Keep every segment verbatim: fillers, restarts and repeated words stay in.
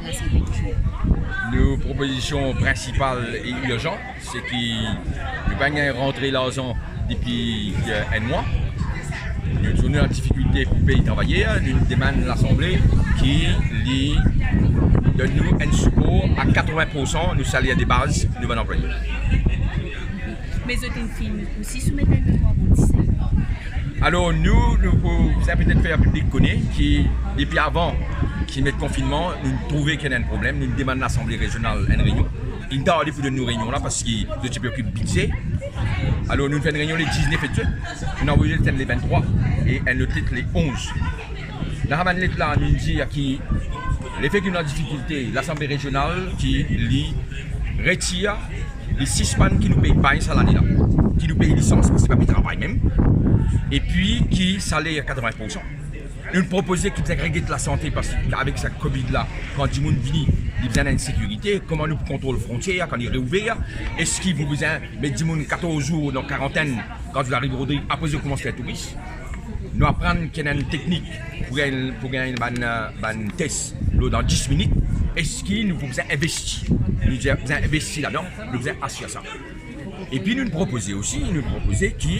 Nou propozision prinsipal e irzan, se ki nou pa gagn rantre larzan depi, eh, enn mwa. Nou, nou dan difikilte pou pey travayer, nou demann Lasanble ki li donn nou enn sipor a katreven poursan nou saler de baz nou bann anplwaye. Me zot inn finn osi soumet enn demand an disep. Alor nou, nou pou bizin petet fer piblik kone ki depi avan ki met konfinnman, nou trouve ki ena enn problem, nou demann Lasanble Rezional enn reynion. Inn tarde pou donn nou reynion la parski zot ti pe okip bidze. Alor nou fer enn reynion le diznef e diswit, nou avoy lot enn le venntrwa e enn lot let le onz. Dan sa bann let la, nou dir ki lefe ki nou dan difikilte, Lasanble Rezional ki li retir, li sispann ki nou pey pay sa lane la, ki nou pey lisans parski pa pe travay mem, epi ki saler katreven poursan. Nou propoze ki bizin reget lasante, parski avek sa Covid la, kan dimoun vini, li bizin enn sekirite. Kouma nou pou kontrol frontier kan li reouver? Eski pou bizin met dimoun katorz zour dan karantenn kan zot ariv Rodrig, apre zot koumans fer touris? Nou aprann ki ena enn teknik pou gagn, pou gagn bann, bann tes lor dan dis minit. Eski nou pou bizin investi? Nou bizin investi ladan, nou bizin asir sa. Epi nou propoze osi, nou propoze ki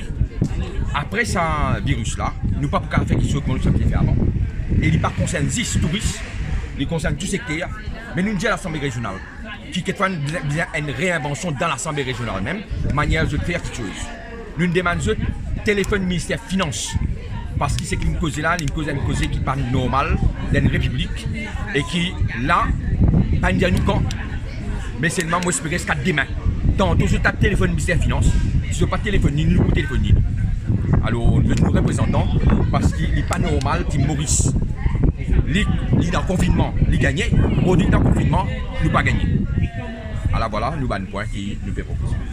apre sa viris la, nou pa pou kapav fer kiksoz kouma nou ti pe fer avan. E li pa konsern zis touris, li konsern tou sekter. Me nou dir Lasanble Rezional ki kekfwa nou bizin, bizin enn reinvansion dan Lasanble Rezional mem, manier zot fer kiksoz. Nou demann zot telefonn Minister Finans, parski seki linn koze la, linn koz enn koze ki pa normal dan enn repiblik, e ki la, pa dir nou kan, me selman mo espere ziska demin. Tanto zot ap telefonn Minister Finans, si zot pa telefonn li, nou pou telefonn li. Alor, nou, nou reprezantan, parski li pa normal ki Moris, li, li dan konfinnman, li gagne, Rodrig dan konfinnman, nou pa gagne. Ala vwala, nou bann pwin ki nou pe propoze.